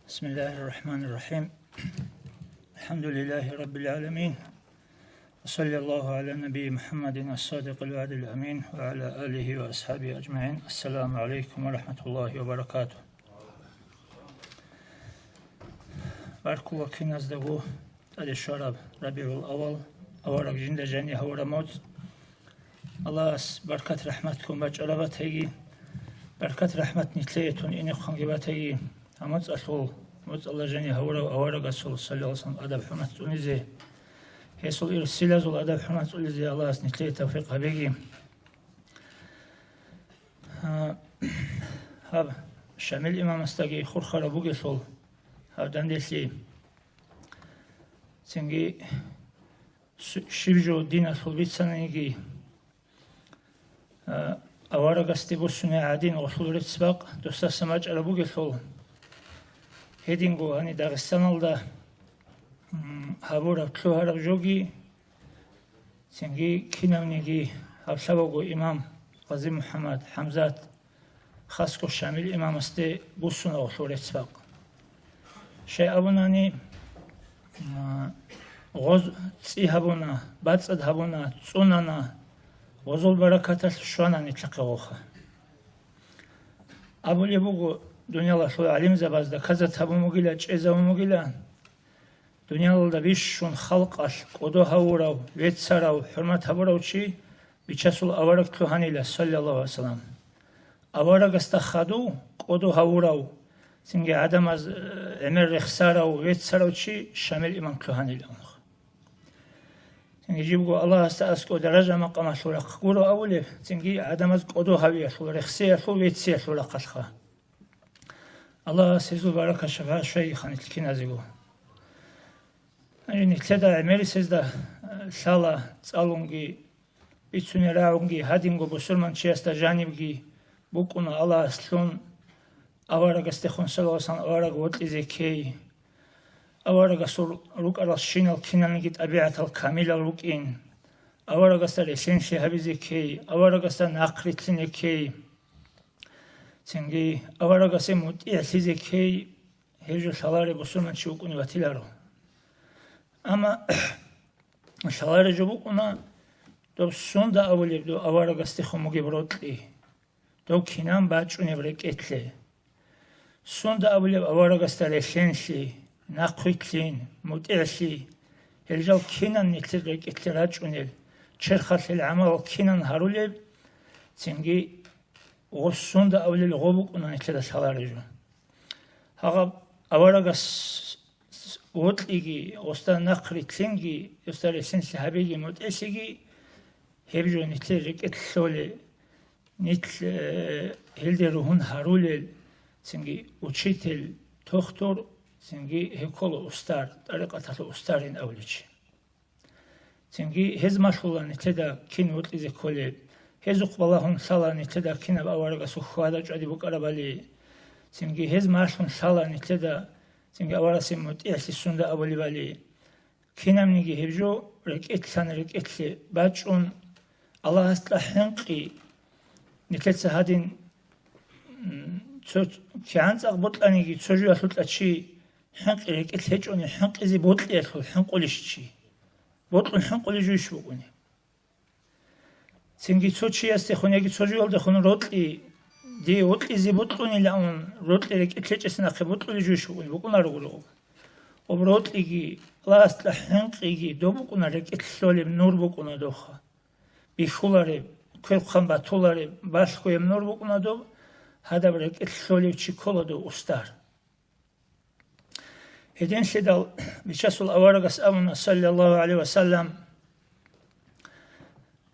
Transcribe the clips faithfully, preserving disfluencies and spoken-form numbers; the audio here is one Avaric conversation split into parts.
بسم الله الرحمن الرحيم. الحمد لله رب العالمين. وصلى الله على النبي محمد الصادق الوعد الأمين وعلى آله وأصحابه أجمعين. السلام عليكم ورحمة الله وبركاته. Баркула киназдаго тӀаде щвараб РабигӀул авал, авараг жинда жанив гьавураб моцӀ. Аллагьас баркат-рахӀмат ккун бачӀараб батаги, баркат-рахӀмат нилъее тун инехъанги батаги, гьаб моцӀалъул, моцӀалда жанив гьавурав аварагасул саллаллагьу гӀалайгьи вассалам адаб-хӀурмат цӀунизе, гьесул ирсилазул адаб-хӀурмат цӀунизе Аллагьас нилъее тавфикъ гьабеги. А, гьаб Шамил имамасдаги хурхараб бугелъул гьаб данделъи. Цинги щ-, щиб жо диналъул бицаниги, а, аварагасде буссунеб гӀадин гъолъул рецц-бакъ досдасан бачӀараб бугелъул, гьединго гьаниб Дагъистаналда, м, гьабураб лъугьараб жоги, цинги кинабниги гьаб лъабавго имам Гъази-МухӀаммад ХӀамзат, хасго Шамил имамасде буссуна гъолъул рецц-бакъ. Щай абунани, а, гъоз цӀи гьабуна, бацӀцӀад гьабуна, цӀунана, гъозул баракаталъ щвана нилъехъе гъоха. Абулеб буго, дуниялалъул гӀалимзабазда казат гьабун бугила, чӀезабун бугила, дуниялалда бищун халкъалъ кӀодо гьавурав, веццарав, хӀурмат гьабурав чи Бичасул авараг лъугьанила, саллаллагьу гӀалайгьи вассалам. Аварагасда хадув, кӀодо гьавурав, цинги гӀадамаз, э, гӀемер рехсарав, веццарав чи Шамил имам лъугьанила. Цинги жибго Аллагьасда аскӀов даража-макъамалъул рахъ гуро абулеб, цинги гӀадамаз кӀодо гьавиялъул, рехсиялъул, вецциялъул рахъалъха. Аллагьас гьезул баракат-шапагӀат щвайги ханилъ киназего. Гьанже нилъеда гӀемерисезда, э, лъала цӀалунги, бицунел рагӀунги, гьадинго бусурманчиясда жанибги букӀуна Аллагьас лъун, аварагасдехун саллаллагьу гӀалайгьи вассалам авараг вокьизе ккей. Аварагасул рукӀарал щинал киналниги тӀабигӀатал камилал рукӀин. Аварагасда релълъинлъи гьабизе ккей, аварагасда нахърилълъине ккей. Цинги аварагасе мутӀигӀлъизе ккей, гьев жо лъалареб бусурманчи вукӀунев ватиларо. Амма лъалареб жо букӀуна, доб сунда абулеб доб аварагасдехун бугеб рокьи, доб кинан бачӀунеб рекӀелъе. Сунда абулеб аварагасда релълъенлъи, нахъвилълъин, мутӀигӀлъи, гьел жал кинан нилъер рекӀелъе рачӀунел, черхалъ гьел гӀамалал кинан гьарулеб, цинги гъос сунда абулел гъо букӀуна нилъеда лъалареб жо. Гьагъаб аварагас вокьиги, гъосда нахърилълъинги, гъосда релълъинлъи гьабиги, мутӀигӀлъиги, гьеб жо нилъер рекӀелъ лъолел, нилъ, э, гьелде ругьун гьарулел, цинги учитель, тохтур, цинги гьев ккола устар, тӀарикъаталъул устарин абулев чи. Цинги гьез малъула нилъеда кин вокьизе кколеб, гьезухъ балагьун лъала нилъеда кинаб аварагасул хьвада-чӀвади букӀарабали. Цинги гьез малъун лъала нилъеда, цинги аварагасе мутӀигӀлъи сунда абулебали. Кинабниги гьеб жо рекӀелъан рекӀелъе бачӀун, Аллагьасда хӀинкъи, нилъеца гьадин, м, цо кигӀан цӀакъ бокьаниги, цо жоялъукьа чи хӀинкъи рекӀелъ гьечӀони, хӀинкъизе бокьиялъул хӀинкъулищ чи? Бокьун хӀинкъулей жуйищ букӀуни? Цинги цо чиясдехун яги цо жоялдехун рокьи, дие вокьизе бокьунилаун, рокьи рекӀелъ гьечӀесин ахъе бокьулей жуйищ букӀуни? БукӀунаро гурого. Об рокьиги, Аллагьасда хӀинкъиги доб букӀуна рекӀелъ лъолеб нур букӀуна добха. Бихьулареб, квер-хъван батулареб, балъгояб нур букӀуна доб, гьадаб рекӀелъ лъолев чи ккола дов устар. Гьединлъидал Бичасул аварагас абуна, саллаллагьу гӀалайгьи вассалам,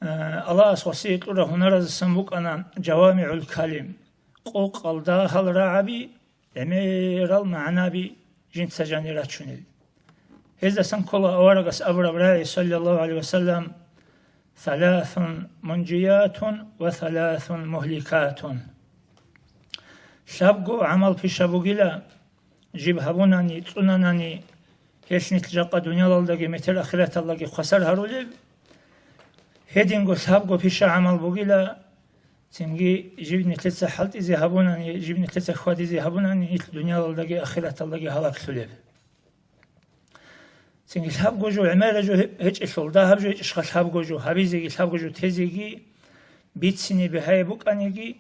э, Аллагьас васият кьурал гьунаразасан букӀана жавамигӀул калим, къокъал дагьал рагӀаби, гӀемерал магӀнаби жинца жанир рачунел. Гьездасан ккола аварагас абураб рагӀи, саллаллагьу гӀалайгьи вассалам: «Саласун мунжиятун ва саласун мугьликатун». Лъабго гӀамал пиша бугила, жиб гьабунани, цӀунанани, гьелъ нилъ жакъа дуниялалдаги метер ахираталдаги хвасар гьарулеб. Гьединго лъабго пиша гӀамал бугила, Цинги жиб нилъеца хӀалтӀизе гьабунани, жиб нилъеца хьвадизе гьабунани, нилъ дуниялалдаги ахираталдаги гьалаглъулеб. Цинги лъабго жо, гӀемераб жо гьеб гьечӀелъул, дагьаб жо гьечӀищха лъабго жо гьабизеги, лъабго жо тезеги, бицине бигьаяб букӀаниги,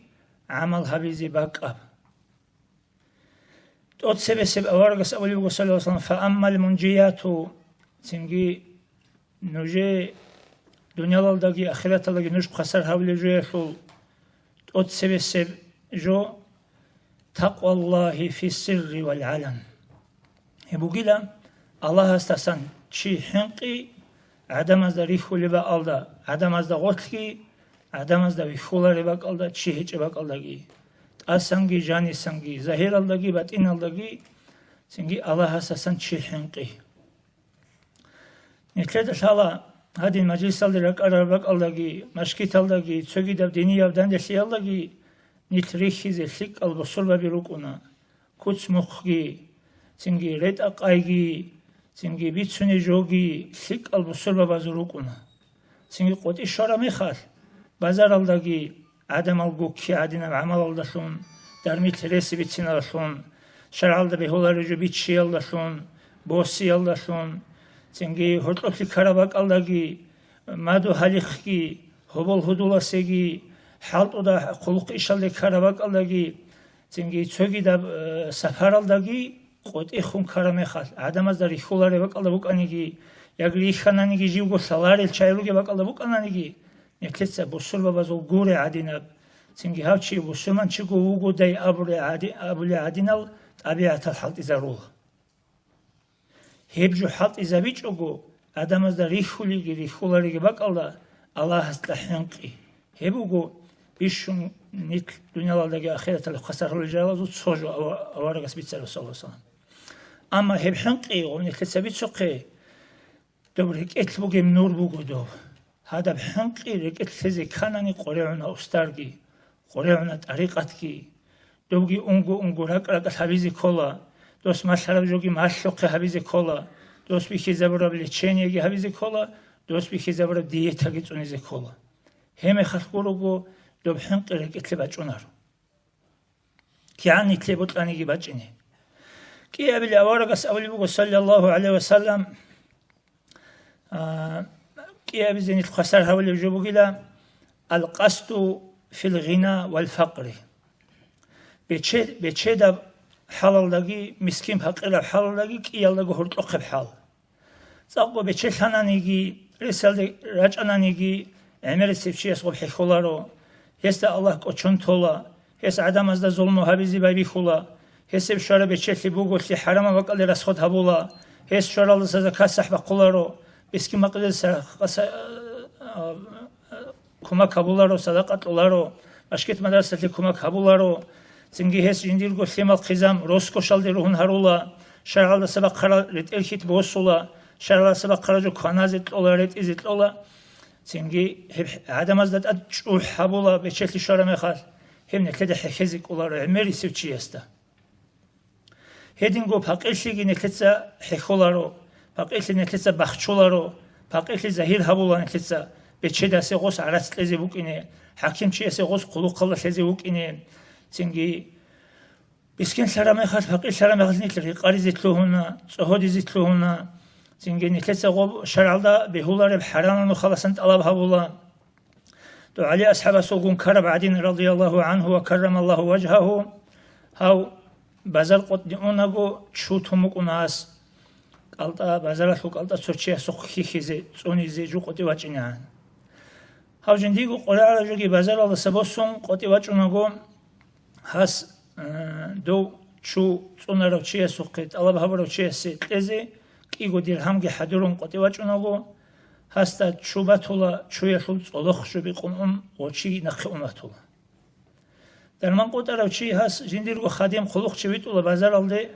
гӀамал гьабизе бакӀаб. ТӀоцебесеб аварагас абулеб буго, саллаллагьу гӀалайгьи ва саллам: «Фааммал мунжияту», цинги нужее дуниялалдаги ахираталдаги нуж хвасар гьавулеб жоялъул тӀоцебесеб жо: «Такъваллагьи фиссирри вал гӀалан». Гьеб бугила, Аллагьасдасан чи хӀинкъи, гӀадамазда рихьулеб бакӀалда, гӀадамазда гъорлъги, гӀадамазда вихьулареб бакӀалда, чи гьечӀеб бакӀалдаги, тӀасанги жанисанги, загьиралдаги батӀиналдаги, цинги Аллагьасдасан чи хӀинкъи. Нилъеда лъала гьадин мажлисалде ракӀарараб бакӀалдаги, машгиталдаги, цогидаб динияб данделъиялдаги нилъ рихьизе лъикӀал бусурбаби рукӀуна. Куц-мухъги, цинги ретӀа-къайги, цинги бицуней жоги лъикӀал бусурбабазул рукӀуна. Цинги къотӀи щвараб мехалъ, базаралдаги гӀадамал гукки гӀадинаб гӀамалалдалъун, дармилъ рес бициналдалъун, шаргӀалда бегьулареб жо биччиялдалъун, босиялдалъун, цинги гьоркьоблъи ккараб бакӀалдаги, мадугьалихъги, гьобол-гьудуласеги, хӀалтӀуда хъулухъ-ишалде ккараб бакӀалдаги, цинги цогидаб, э, сапаралдаги къотӀихун ккараб мехалъ, гӀадамазда рихьулареб бакӀалда букӀаниги, яги рихьананиги, живго лъаларел чагӀи ругеб бакӀалда букӀананиги, нилъеца бусурбабазул гуре гӀадинаб, цинги гьав чи бусурманчиго вугодай абуле гӀади-, абуле гӀадинал тӀабигӀатал хӀалтӀизарула. Гьеб жо хӀалтӀизабичӀого, гӀадамазда рихьулиги рихьулариги бакӀалда, Аллагьасда хӀинкъи. Гьеб буго бищун нилъ дуниялалдаги ахираталда хвасар гьарулел жалазул цо жо ава-, аварагас бицарав, саллаллагьу гӀалайгьи ва саллам. Амма гьеб хӀинкъи гъоб нилъеца бицухъе, доб рекӀелъ бугеб нур буго доб. Гьадаб хӀинкъи рекӀелъ лъезе кканани къваригӀуна устарги, къваригӀуна тӀарикъатги. Добги унго-унго ракӀ-ракӀалъ гьабизе ккола, дос малъараб жоги малъухъе гьабизе ккола, дос бихьизабураб лечениеги гьабизе ккола, дос бихьизабураб диетаги цӀунизе ккола. Гьеб мехалъ гурого доб хӀинкъи рекӀелъе бачӀунаро. КигӀан нилъее бокьаниги бачӀине. КӀиабилеб аварагас абулеб буго, саллаллагьу гӀалайгьи ва саллам, а, кӀиабизе нилъ хвасар гьавулеб жо бугила: «Ал-къасду фил гъина вал факъри». Бече-, бечедаб хӀалалдаги, мискин-пакъираб хӀалалдаги, кӀиялдаго гьоркьохъеб хӀал. ЦӀакъго бечелъананиги, ресалде рачӀананиги, гӀемерисев чияс гъоб хӀехьоларо, гьесда Аллагь кӀочон тола, гьес гӀадамазда зулму гьабизе байбихьула, гьесеб щвараб бечелъи буголъи хӀарамаб бакӀалде расход гьабула, гьес щваралдаса закат-сахӀ бахъуларо, мискин-пакъиралдаса къаса-, а, а, кумак гьабуларо, садакъа кьоларо, машгит-мадрасалъе кумак гьабуларо, цинги гьес жиндирго лъимал-хъизан роскошалде ругьун гьарула, шаргӀалдаса бахъарал ретӀел-хьит босула, шаргӀалдаса бахъарал жо кваназе кьола, ретӀизе кьола. Цинги гьеб гӀадамазда тӀад чӀухӀ гьабула бечелъи щвараб мехалъ, гьеб нилъеда хӀехьезе кӀоларо гӀемерисев чиясда. Гьединго пакъирлъиги нилъеца хӀехьоларо, пакъирлъи нилъеца бахчуларо, пакъирлъи загьир гьабула нилъеца, бечедасе гъос гӀарац кьезе букӀине, хӀакимчиясе гъос хъулухъалда лъезе вукӀине, цинги мискинлъараб мехалъ, пакъирлъараб мехалъ нилъ рикъаризе лъугьуна, цӀогьодизе лъугьуна, цинги нилъеца гъоб шаргӀалда бегьулареб хӀарамаб нухаласан тӀалаб гьабула. ТӀугӀали асхӀабасулгун ккараб гӀадин, радияллагьу гӀанху ва каррамаллагьу важгьагьу, гьав базар къотӀни унаго чу тун букӀуна гьас. КӀалтӀа, базаралъул кӀалтӀа цо чиясухъ хьихьизе, цӀунизе жо къотӀи вачӀинегӀан. Гьав жиндиего къваригӀараб жоги базаралдаса босун къотӀи вачӀунаго, гьас, э, дов чу цӀунарав чиясухъе, тӀалаб гьабурав чиясе кьезе кӀиго диргьамги хӀадурун къотӀи вачӀунаго, гьасда чу батула, чуялъул цӀолохъ жо бикъун ун гъочи нахъе ун ватула. Дарман къотӀарав чи гьас жиндирго хадим хъулухъчи витӀула базаралде,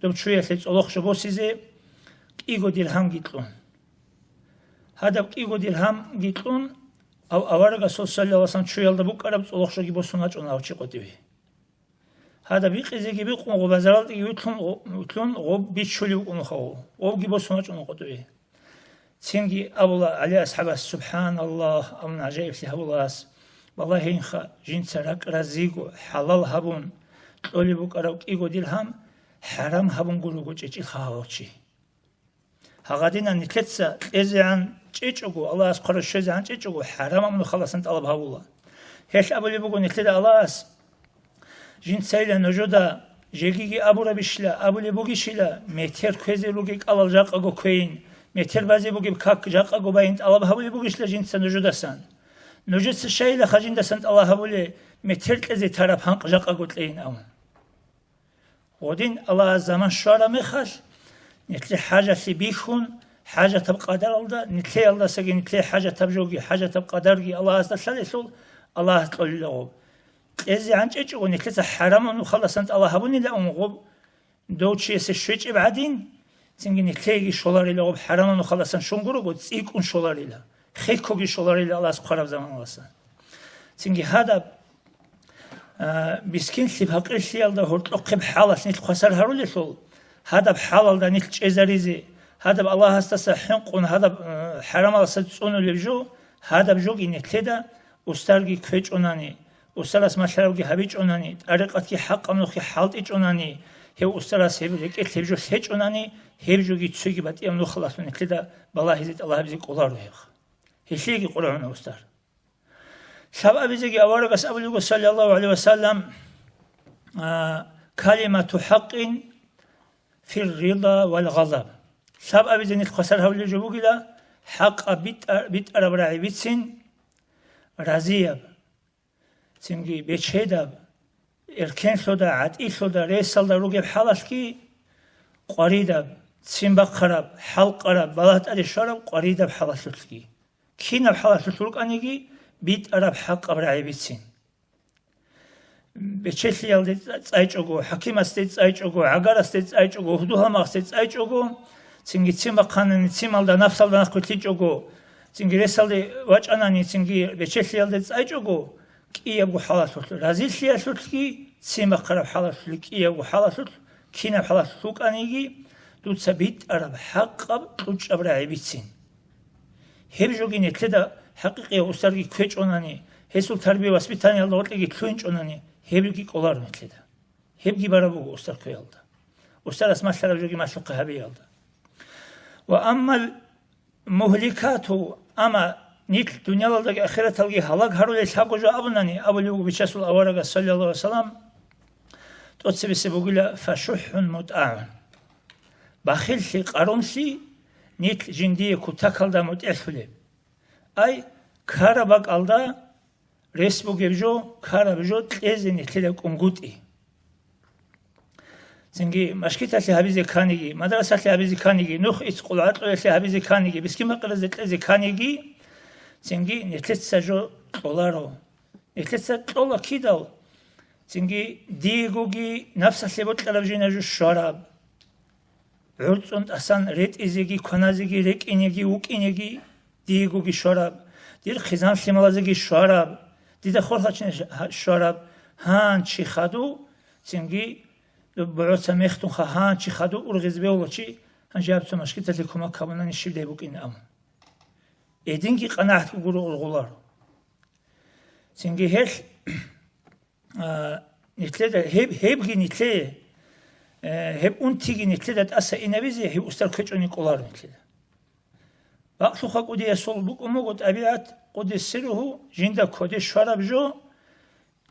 доб чуялъе цӀолохъ жо босизе кӀиго диргьамги кьун. Гьадаб кӀиго диргьамги кьун, ав-, аварагасул саллаллагьу гӀалайгьи ва саллам чуялда букӀараб цӀолохъ жоги босун вачӀуна гьав чи къотӀиве. Гьадаб бикъизеги бикъун, базаралдеги вилълъун, вилълъун гъоб бичулев вукӀун вуха гъов. Гъовги босун вачӀуна къотӀиве. Цинги абула ГӀали асхӀабас: «СубхӀаналлагь», – абун гӀажаиблъи гьабула гьас. Балагьинха, жинца ракӀ разиго, хӀалал гьабун, кьолеб букӀараб кӀиго диргьам хӀарам гьабун гурого чӀечӀилха гьав чи. Гьагъадинан нилъеца кьезегӀан чӀечӀого, Аллагьас хъварав щвезегӀан чӀечӀого, хӀарамаб нухаласан тӀалаб гьавула. Гьелъ абулеб буго нилъеда Аллагьас: «Жинцайила нужеда жегиги абурабищила, абулеб бугищила, метер кквезе ругел кӀалал жакъаго кквейин, метер базе бугеб как жакъаго байин тӀалаб гьабулеб бугищила жинца нужедасан? Нужеца щайилаха жиндасан тӀалаб гьабулеб метер кьезе тараб гьанкъ жакъаго кьейин», – абун. Гъодин Аллагьас заман щвараб мехалъ, нилъер хӀажалъи бихьун, хӀажатаб къадаралда, нилъеялдасаги нилъее хӀажатаб жоги, хӀажатаб къадарги Аллагьасда лъалелъул, Аллагьас кьолила гъоб. КьезегӀан чӀечӀого, нилъеца хӀарамаб нухаласан тӀалаб гьабунила ун гъоб, дов чиясе щвечӀеб гӀадин, цинги нилъееги щоларила гъоб, хӀарамаб нухаласан щун гурого, цӀикӀкӀун щоларила, хеккоги щоларила Аллагьас хъвараб заманаласан. Цинги гьадаб, а, мискинлъи-пакъирлъиялда гьоркьохъеб хӀалалъ нилъ хвасар гьарулелъул, гьадаб хӀалалда нилъ чӀезаризе, гьадаб Аллагьасдаса хӀинкъун, гьадаб, а, хӀарамалдаса цӀунулеб жо, гьадаб жоги нилъеда устарги кквечӀонани, устарас малъарабги гьабичӀонани, тӀарикъатги хӀакъаб нухги хӀалтӀичӀонани, гьев устарас гьеб рекӀелъ гьеб жо лъечӀонани, гьеб жоги цоги батӀияб нухалалъун нилъеда балагьизе тӀалабизе кӀоларо гьеб. Гьелъиеги къваригӀуна устар. Лъабабизеги аварагас абулего, саллаллагьу гӀалайгьи ва саллам, а, «Калимату хӀакъин фир рида вал гъадаб». Лъабабизе нилъ хвасар гьавлел жо бугила, хӀакъаб битӀа-, битӀараб рагӀи бицин, разияб, цинги бечедаб, эркенлъуда, гӀатӀилъуда, ресалда ругеб хӀалалъги, къваридаб, ццин бахъараб, хӀалкъараб, балагь тӀаде щвараб къваридаб хӀалалъулъги. Кинаб хӀалалъулъ рукӀаниги, битӀараб хӀакъаб рагӀи бицин. Бечелъиялде цӀайчӀого, хӀакимасде цӀайчӀого, гӀагарасде цӀайчӀого, гьудул-гьалмагъасде цӀайчӀого, цинги ццин бахъанани, ццималда, нафсалда нахъвилълъичӀого, цинги ресалде вачӀанани, цинги бечелъиялде цӀайчӀого, кӀиябго хӀалалъулъ, разилъиялъулъги, ццин бахъараб хӀалалъулъ, кӀиябго хӀалалъулъ, кинаб хӀалалъулъ вукӀаниги, дуца битӀараб хӀакъаб кьучӀаб рагӀи бицин. Гьеб жоги нилъеда хӀакъикъияв устарги кквечӀонани, гьесул тарбия-воспитаниялда гъоркьеги лъугьинчӀонани, гьебги кӀоларо нилъеда. Гьебги бараб буго устар кквеялда, устарас малъараб жоги малъухъе гьабиялда. Ва аммал мугьликату, амма нилъ дуниялалдаги ахираталги гьалаг гьарулел лъабго жо абунани, абулеб буго Бичасул аварагас, саллаллагьу гӀалайгьи ва саллам, тӀоцебесеб бугила: «ФашухӀун мутӀагӀун». Бахиллъи, къарумлъи, нилъ жиндие кутакалда мутӀигӀлъулеб. Ай, ккараб бакӀалда рес бугеб жо, ккараб жо кьезе нилъеда кӀунгутӀи. Цинги машгиталъе гьабизе кканиги, мадрасалъе гьабизе кканиги, нух ицӀ къулгӀакьуялъе гьабизе кканиги, бискин-бакъиразе кьезе кканиги, цинги нилъеца жо кьоларо. Нилъеца кьола кидал, цинги диегоги нафсалъе бокьараб жина жо щвараб. ГӀурцӀун тӀасан ретӀизеги, кваназеги, рекӀинеги, вукӀинеги диегоги щвараб, дир хъизан-лъималазеги щвараб, дида хвалгьачин щвараб, гьан чи хадув, цинги бугӀоца мехтунха гьан чи хадув ургъизе бегьула чи, гьанже гьаб цо машгиталъе кумак гьабунани щибдай букӀин абун. Гьединги къанагӀат гуро ургъуларо. Цинги гьелъ, а, нилъеда гьеб, гьебги нилъее, э, гьеб унтиги нилъеда тӀаса инабизе гьеб устар кквечӀони кӀоларо нилъеда. Бакълъуха кӀудиясул букӀун буго тӀабигӀат, къуддиса сирругьу, жинда кодер щвараб жо,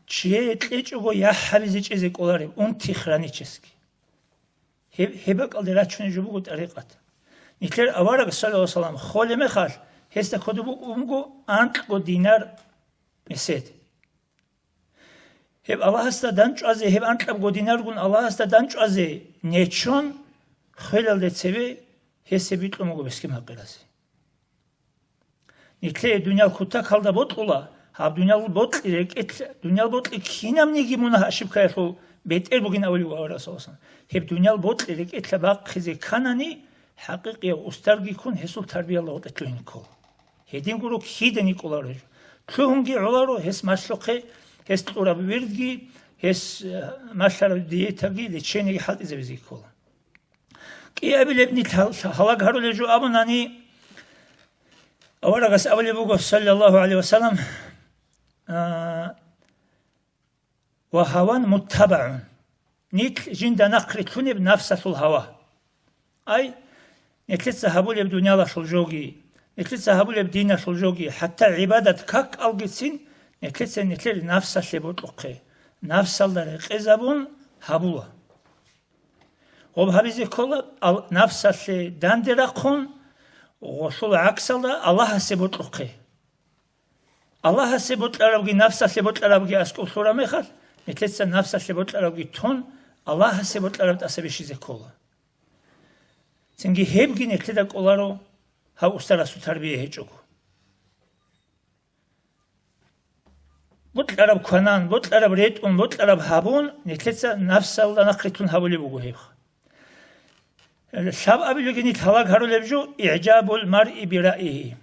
чие кьечӀого яхӀ гьабизе чӀезе кӀолареб, унти хранически. Гьеб, гьеб бакӀалде рачунеб жо буго тӀарикъат. Нилъер авараг, саллаллагьу гӀалайгьи ва саллам, холеб мехалъ, гьесда кодоб букӀун буго анкьго динар месед. Гьеб Аллагьасда дандчӀвазе, гьеб анкьабго динаргун Аллагьасда дандчӀвазе нечон, хвелалде цебе гьесие бикьун буго бискин-бакъиразе. Нилъее дуниял кутакалда бокьула, гьаб дуниял бокьи рекӀелъ-, дуниял бокьи кинабниги мунагь-ошибкаялъул бетӀер бугин абулеб буго аварагас, саллаллагьу гӀалайгьи ва саллам. Гьеб дуниял бокьи рекӀелъа бахъизе кканани, хӀакъикъияв устарги ккун, гьесул тарбиялда гъоркье лъугьине ккола. Гьедин гуро кидани кӀоларо гьев. Лъугьунги гӀоларо гьес малъухъе, гьес кьураб вирдги, гьес, э, малъараб диетаги, лечениеги хӀалтӀизабизе ккола. КӀиабилеб нилъ гьал-, гьалаг гьарулел жо абунани, аварагас абулеб буго, саллаллагьу гӀалайгьи ва саллам, А, «Ва гьаван муттабагӀун». Нилъ жинда нахърилълъунеб нафсалъул гьава. Ай, нилъеца гьабулеб дуниялалъул жоги, нилъеца гьабулеб диналъул жоги, хӀатта гӀибадат как-кӀалгицин нилъеца нилъер нафсалъе бокьухъе, нафсалда рекъезабун гьабула. Гъоб гьабизе ккола ал-, нафсалъе данде рахъун, гъолъул гӀаксалда Аллагьасе бокьухъе. Аллагьасе бокьарабги нафсалъе бокьарабги аскӀоб лъураб мехалъ, нилъеца нафсалъе бокьарабги тун, Аллагьасе бокьараб тӀаса бищизе ккола. Цинги гьебги нилъеда кӀоларо гьав устарасул тарбия гьечӀого. Бокьараб кванан, бокьараб ретӀун, бокьараб гьабун, нилъеца нафсалда нахърилълъун гьабулеб буго гьеб. Лъабабилеги нилъ гьалаг гьарулеб жо, игӀжабул маръи бираигьи.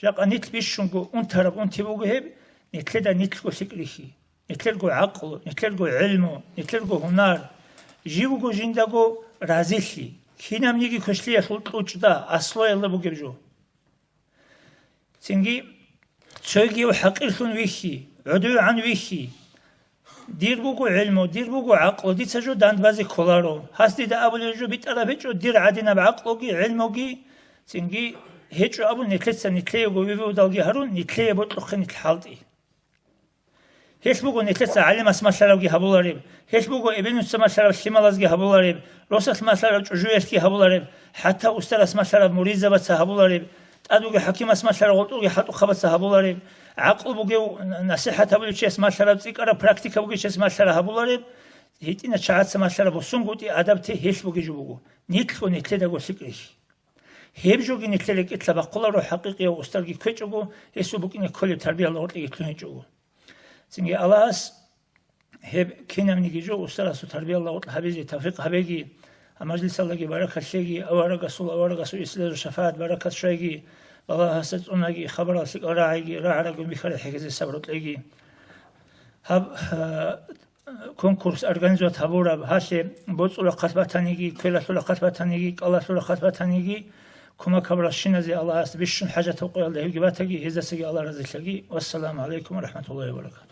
Жакъа нилъ бищунго унтараб унти буго гьеб, нилъеда нилъго лъикӀ рихьи, нилъерго гӀакълу, нилъерго гӀилму, нилъерго гьунар, живго жиндаго разилъи, кинабниги квешлъиялъул кьучӀда, аслуялда бугеб жо. Цинги цогияв хӀакъирлъун вихьи, гӀодовегӀан вихьи. Дир буго гӀилму, дир буго гӀакълу, дица жо дандбазе кколаро. Гьас дида абулел жо битӀараб гьечӀо, дир гӀадинаб гӀакълуги гӀилмуги цинги гьечӀо абун, нилъеца нилъеего вивудалги гьарун, нилъее бокьухъе нилъ хӀалтӀи. Гьелъ буго нилъеца гӀалимас малъарабги гьабулареб, гьелъ буго эбел-нуца малъараб лъималазги гьабулареб, росас малъараб чӀужуялъги гьабулареб, хӀатта устарас малъараб муридзабаца гьабулареб, тӀад бугев хӀакимас малъараб гъотӀолги хӀалтӀухъабаца гьабулареб, гӀакълу бугев насихӀат гьабулев чияс малъараб, цӀикӀкӀараб практика бугев чияс малъараб гьабулареб, гьитӀинаб чагӀаца малъараб бусунгутӀи адаб те гьелъ бугеб жо буго, нилъго нилъедаго лъикӀ рихьи. Гьеб жоги нилъер рекӀелъа бахъуларо, хӀакъикъияв устарги ккечӀого, гьесул букӀине кколеб тарбияла гъоркьеги лъугьинчӀого. Цинги Аллагьас гьеб кинабниги жо устарасул тарбияла гъоркь гьабизе тавфикъ гьабеги, гьаб мажлисалдаги баракат лъеги, аварагасул, аварагасул ислезул шафагӀат баракат щвайги, балагьасда цӀунаги, хабарал лъикӀал рагӀайги, рагӀарагун бихьараб хӀехьезе сабру кьеги. Гьаб, а, конкурс организовать гьабураб, гьалъе боцӀул рахъалъ батаниги, квералъул рахъалъ батаниги, кӀалалъул рахъалъ батаниги, кумек гьабуралщиназе Аллагьас бищун хӀажатаб къоялда гьебги батаги, гьездасаги Аллагь разилъаги. Вассаламу гӀалайкум ва рахӀматуллагьи ва баракатугь.